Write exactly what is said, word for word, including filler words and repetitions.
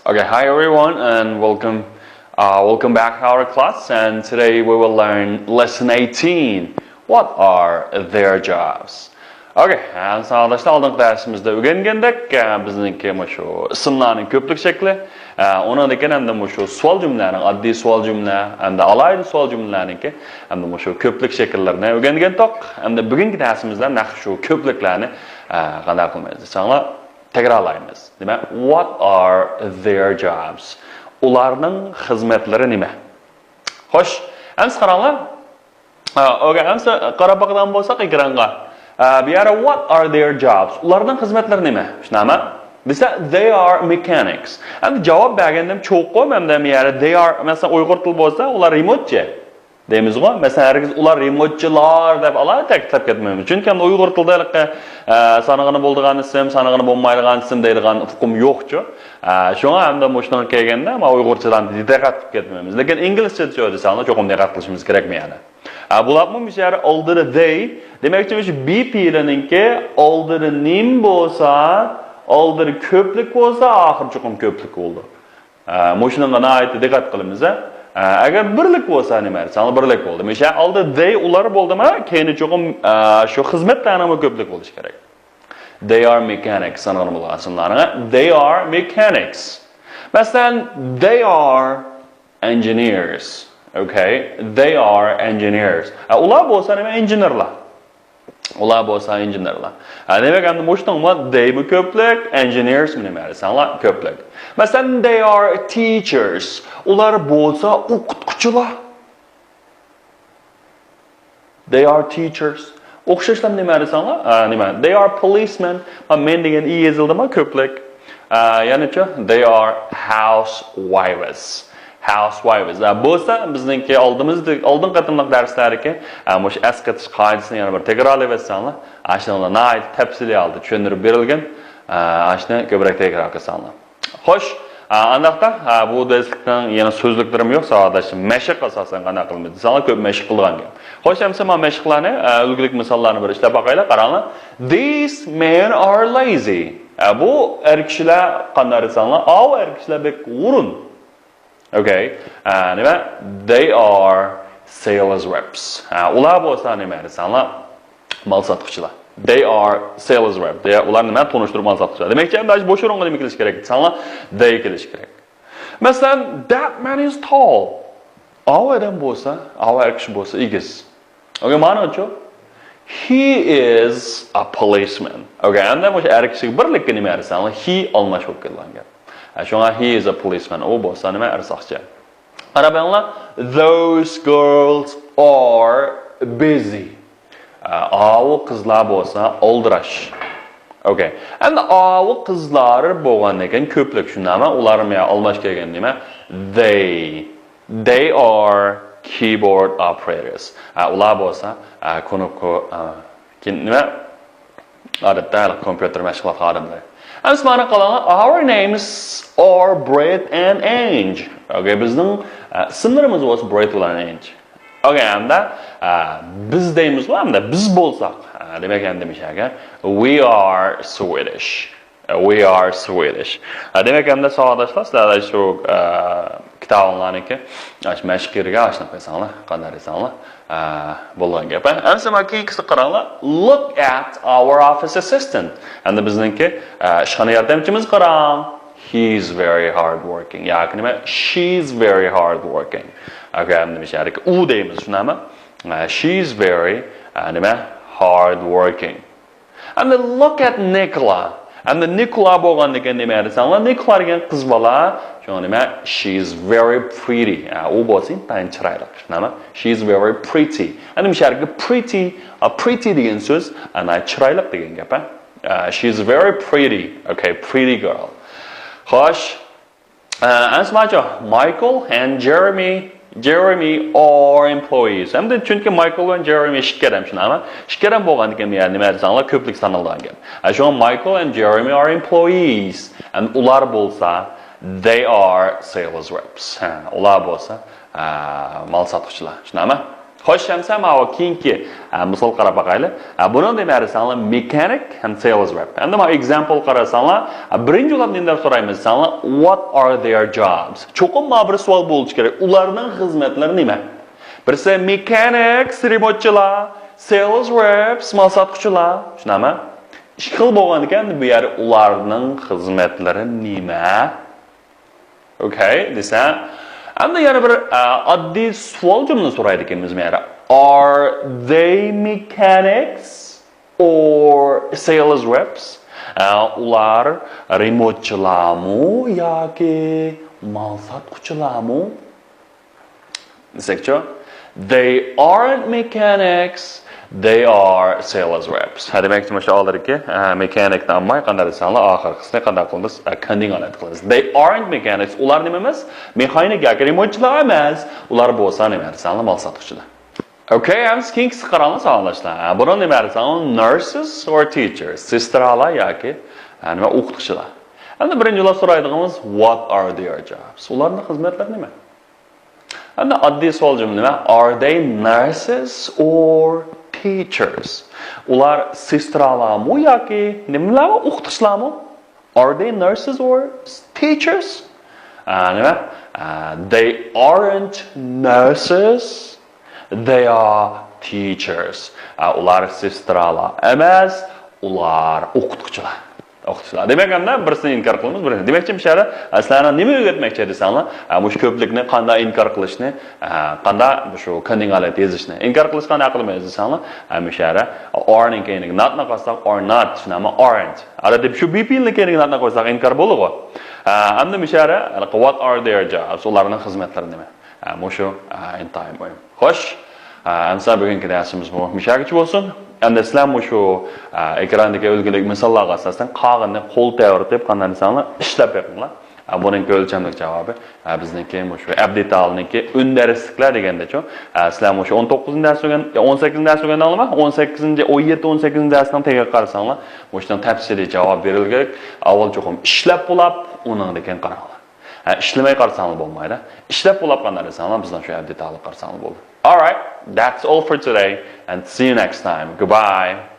Okay, hi everyone and welcome. Uh, welcome back to our class, and today we will learn lesson eighteen. What are their jobs? Okay, ساۋاقداشلار، ئالدىنقى دەرسىمىزدە ئۆگەنگەندەك، بىزنىڭكى مۇشۇ ئىسىملارنىڭ كۆپلۈك شەكلى، ئۇنىڭدىن كېيىن ھەمدە مۇشۇ سوئال جۈملىلەرنىڭ، ئاددىي سوئال جۈملە ھەمدە ئالاھىدە سوئال جۈملىلەرنىڭكى ھەمدە مۇشۇ كۆپلۈك شەكىللىرىنى ئۆگەنگەنتۇق. ھەمدە بۈگۈنكى دەرسىمىزدە نەق شۇ كۆپلۈكلەرنى قانداق قىلىمىز دېسەڭلار، تەكرارلايمىز. دېمەك، what are their jobs? ئۇلارنىڭ خىزمەتلىرى نېمە؟ خوش، ئەمسە قاراڭلار. ھە، ئوكەي، ئەمسە قاراپ باقىدىغان بولساق ئېكرانغا. ھە، بۇ يەردە what are their jobs? ئۇلارنىڭ خىزمەتلىرى نېمە؟ شۇنداقمۇ؟ دېسە they are mechanics. ئەمدى جاۋاب بەرگەندىم چوقۇم، ئەمدى بۇ يەردە they are، مەسىلەن، ئۇيغۇر تىلى بولسا ئۇلار رېمونتچى دەيمىزغۇ. مەسىلەن، ھەرگىز ئۇلار رېمونتچىلار دەپ ئالاھىدە تەكىتلەپ كەتمەيمىز. چۈنكى ئەمدى ئۇيغۇر تىلىدا ھېلىقى، ئە، سانىغىنى بولىدىغان ئىسىم، سانىغىنى بولمايدىغان ئىسىم دەيدىغان ئۇقۇم يوقچۇ. ئە، شۇڭا ئەمدى مۇشۇنىڭغا كەلگەندە، مانا ئۇيغۇرچىلارنى دىققەت قىلىپ كەتمەيمىز. لېكىن ئىنگلىزچە دېسەڭلار چوقۇم دىققەت قىلىشىمىز كېرەك بۇ يەردە. ئە، بۇلارمۇ مۇشۇ يەردە ئالدىدا they، دېمەكچى، مۇشۇ be پېئىلىنىڭكى ئالدىدا name بولسا، ئالدىدا كۆپلۈك بولسا، ئاخىرى چوقۇم كۆپلۈك بولىدۇ. ئە، مۇشۇنىڭغا ناھايىتى دىققەت قىلىمىز، ھە. ئە، ئەگەر بىرلىك بولسا نېمە دېسەڭلار، بىرلىك بولدى. مۇشۇ ئالدى they، ئۇلار بولدىما، كەينى چوقۇم، ئە، شۇ خىزمەتلەرنىڭمۇ كۆپلۈك بولۇشى كېرەك. They are mechanics، سانىغىنى بولغان ئىسىملارنىڭ. They are mechanics. مەسىلەن، they are engineers. Okay? They are engineers. ئە، ئۇلار بولسا نېمە؟ ئىنژېنېرلار. ئۇلار بولسا ئىنژېنېرلار. ھە، دېمەك، ئەمدى مۇشۇنىڭمۇ they مۇ كۆپلۈك، engineers مۇ نېمە دېسەڭلار كۆپلۈك. مەسىلەن، they are teachers. ئۇلار بولسا ئوقۇتقۇچىلار. They are teachers. ئوخشاشلا نېمە دېسەڭلار، ئە، نېمە؟ They are policemen. ما، men دېگەن ئى يېزىلدىما كۆپلۈك. ئە، يەنىچۇ؟ They are housewives. Housewives. ئە، بولسا بىزنىڭكى ئالدىمىزدا، ئالدىنقى قېتىملىق دەرسلەردىكى، ئە، مۇشۇ ئەسقېتىش قائىدىسىنى يەنە بىر تەكرارلىۋەتسەڭلار، ئاشۇنىڭدا ناھايىتى تەپسىلىي ھالدا چۈشەندۈرۈپ بېرىلگەن. ئە، ئاشۇنى كۆپرەك تەكرار قىلساڭلار. خوش، ئە، ئانداقتا، ئە، بۇ دەرسلىكنىڭ يەنە سۆزلۈكلىرىم يوق، ساۋاقداشلار. مەشىق ئاساسەن قانداق قىلىمىز دېسەڭلار، كۆپ مەشىق قىلىدىغان گەپ. خوش، ئەمسە مانا مەشىقلەرنى، ئە، ئۈلگىلىك مىساللارنى بىر ئىشلەپ باقايلى، قاراڭلار. These men are lazy. ئە، بۇ ئەر كىشىلەر قانداق دېسەڭلار، ئاۋۇ ئەر كىشىلەر بەك ھۇرۇن. Okay. ئە، نېمە؟ They are sales reps. ئە، ئۇلار بولسا نېمە دېسەڭلار، مال ساتقۇچىلار. They are sales rep. They، ئۇلار نېمە؟ تونۇشتۇرۇپ مال ساتقۇچىلار. دېمەكچى، ئەمدى بۇ ئورۇنغا نېمە كېلىشى كېرەك دېسەڭلار، they كېلىشى كېرەك. مەسىلەن، that man is tall. ئاۋۇ ئادەم بولسا، ئاۋۇ ئەر كىشى بولسا ئېگىز. Okay، مانىچۇ؟ He is a policeman. Okay، ئەمدى مۇشۇ ئەر كىشىگە بىرلىككە نېمە دېسەڭلار، he ئالماش بولۇپ كېلىدىغان گەپ. ھە، شۇڭا he is a policeman. ئۇ بولسا نېمە؟ ئەر ساقچى. قاراپ بېقىڭلار. Those girls are busy. ئە، ئاۋۇ قىزلار بولسا ئالدىراش. Okay. ئەمدى ئاۋۇ قىزلار بولغاندىن كېيىن كۆپلۈك، شۇنداقمۇ؟ ئۇلار مانا ئالماش كەلگەن نېمە؟ They. They are keyboard operators. ئە، ئۇلار بولسا، ئە، كۇنۇپكا، ئە، كىن-، نېمە؟ ئادەتتە ھېلىقى كومپيۇتېر مەشغۇلات خادىملىرى. ئەمسە مانا قاراڭلار. Our names are Brett and Ange. Okay، بىزنىڭ، ئە، ئىسىملىرىمىز بولسا Brett بىلەن Ange. Okay، ئەمدى، ئە، بىز دەيمىزغۇ، ئەمدى بىز بولساق، ئە، دېمەك، ئەمدى مۇشۇ يەرگە we are Swedish. We are Swedish. ئە، دېمەك، ئەمدى ساۋاقداشلار، سىلەر شۇ، ئە، كىتابىڭلارنىڭكى، ئاشۇ مەشىق يېرىگە ئاشۇنى قويساڭلار، قانداق دېسەڭلار، ئە، بولغان گەپ. ئەمسە مانا كېيىنكىسىگە قاراڭلار. Look at our office assistant. ئەمدى بىزنىڭكى، ئە، ئىشخانا ياردەمچىمىزگە قاراڭ. He is very hard working. ياكى نېمە؟ She is very hard working. Okay، ئەمدى مۇشۇ يەردىكى ئۇ دەيمىز، شۇنداقمۇ؟ ئە، she is very، ئە، نېمە؟ Hard working. ئەمدى look at Nicola. ئەمدى نىكولا بولغاندىكىن نېمە دېسەڭلار، نىكولا دېگەن قىز بالا. شۇڭا نېمە؟ She is very pretty. ئە، ئۇ بولسا ئىنتايىن چىرايلىق. شۇنداقمۇ؟ She is very pretty. ئەمدى مۇشۇ يەردىكى pretty، ئە، pretty دېگەن سۆز، ئە، ناھايىتى چىرايلىق دېگەن گەپ، ھە؟ ئە، she is very pretty. Okay, pretty girl. خوش. ئە، ئەمسە ماچۇ، Michael and Jeremy، Jeremy are employees. ئەمدى چۈنكى مايكل بىلەن جېرېمى ئىككى ئادەم، شۇنداقمۇ؟ ئىككى ئادەم بولغاندىكىن، يەنى نېمە دېسەڭلار، كۆپلۈك سانىلىدىغان گەپ. ئە، شۇڭا Michael and Jeremy are employees. ئەمدى ئۇلار بولسا، they are sales reps. ھە، ئۇلار بولسا، ئە، مال ساتقۇچىلار. شۇنداقمۇ؟ خوش، ئەمسە ماۋۇ كېيىنكى، ئە، مىسال قاراپ باقايلى. ئە، بۇنىڭ نېمە دېسەڭلار، مېكانىك ھەم سېلز رېپ. ئەمدى ماۋۇ ئېگزامپل قارىساڭلار، ئە، بىرىنچى بولۇپ نېمە دەپ سورايمىز دېسەڭلار، what are their jobs؟ چوقۇم ماۋۇ بىر سوئال بولۇشى كېرەك. ئۇلارنىڭ خىزمەتلىرى نېمە؟ بىرسى مېكانىك، رېمونتچىلار، سېلز رېپس، مال ساتقۇچىلار. چۈشىنەمە؟ ئىككى خىل بولغان ئىكەن، بۇ يەردە ئۇلارنىڭ خىزمەتلىرى نېمە؟ ئوكەي دېسە، ئەمدى يەنە بىر، ئە، ئاددىي سوئال جۈملە سورايدىكەنمىز مەيەردە. Are they mechanics or sales reps؟ ئە، ئۇلار رېمونتچىلارمۇ ياكى مال ساتقۇچىلارمۇ؟ دېسەكچۇ؟ They aren't mechanics, they are sales reps. ھە، دېمەكچى، مۇشۇ ئالدىدىكى، ئە، مېكانىكنى ئالماي، قانداق دېسەڭلار، ئاخىرقىسىنى قانداق قىلىمىز؟ ئە، كەندىگە ھالەت قىلىمىز. They aren't mechanics. ئۇلار نېمە ئەمەس؟ مېخانىك ياكى رېمونتچىلار ئەمەس. ئۇلار بولسا نېمە دېسەڭلار، مال ساتقۇچىلار. ئوكەي، ئەمدى كېيىنكىسىگە قاراڭلار، ساۋاقداشلار. ئە، بۇنىڭ نېمە دېسەڭلار، nurses or teachers. سېسترالار ياكى، ئە، نېمە، ئوقۇتقۇچىلار. ئەمدى بىرىنچى بولۇپ سورايدىغىنىمىز، what are their jobs؟ ئۇلارنىڭ خىزمەتلىرى نېمە؟ ئەمدى ئاددىي سوئال جۈملە نېمە؟ Are they nurses or teachers؟ ئۇلار سېسترالارمۇ ياكى نېمىلەرمۇ؟ ئوقۇتقۇچىلارمۇ؟ Are they nurses or teachers؟ ئە، نېمە؟ ئە، they aren't nurses, they are teachers. ئە، ئۇلار سېسترالار ئەمەس، ئۇلار ئوقۇتقۇچىلار. ئوقۇتقۇچىلار. دېمەك، ئەمدى بىرسىنى ئىنكار قىلىمىز، بىرسىنى. دېمەكچى، مۇشۇ يەردە، ئە، سىلەرنى نېمە ئۆگەتمەكچى دېسەڭلار، ئە، مۇشۇ كۆپلۈكنى قانداق ئىنكار قىلىشنى، ئە، قانداق مۇشۇ كەندىگە ھالەت يېزىشنى. ئىنكار قىلىشقا نېمە قىلىمىز دېسەڭلار، ئە، مۇشۇ يەردە are نىڭ كەينىگە not نى قوشساق، are not، شۇنداقمۇ aren't. ئادەتتە شۇ be پېئىلنىڭ كەينىگە not نى قوشساق ئىنكار بولىدىغۇ. ئە، ئەمدى مۇشۇ يەردە، what are their jobs؟ ئۇلارنىڭ خىزمەتلىرى نېمە؟ ئە، مۇشۇ، ئە، ئىنتايىن مۇھىم. خوش. ئە، ئەمسە بۈگۈنكى دەرسىمىز بۇ مۇشۇ يەرگىچە بولسۇن. ئەمدى سىلەر مۇشۇ، ئە، ئېكراندىكى ئۈلگىلىك مىساللارغا ئاساسەن قالغىنىنى قول تەۋرىتىپ، قانداق دېسەڭلار، ئىشلەپ بېقىڭلار. ئە، بۇنىڭكى ئۆلچەملىك جاۋابى، ئە، بىزنىڭكى مۇشۇ ئەبدىتالنىڭكى ئۈندەرسلىكلەر دېگەندىچۇ. ئە، سىلەر مۇشۇ ئون توققۇزىنچى دەرس ئۆگەن-، ئون سەككىزىنچى دەرس ئۆگەندىڭلارمۇ؟ ئون سەككىزىنچى، ئون يەتتە، ئون سەككىزىنچى دەرسنىڭ تېگىگە قارىساڭلار، مۇشۇنىڭ تەپسىلىي جاۋاب بېرىلگەن. ئاۋۋال چوقۇم ئىشلەپ بولاپ، ئۇنىڭدىن كېيىن قاراڭلار. ھە، ئىشلىمەي قارىساڭلار بولمايدۇ. ئىشلەپ بولاپ قانداق دېسەڭلار، بىزنىڭ شۇ ئەبدىتالغا قارىساڭلار بولدى. Alright, that's all for today and see you next time. Goodbye.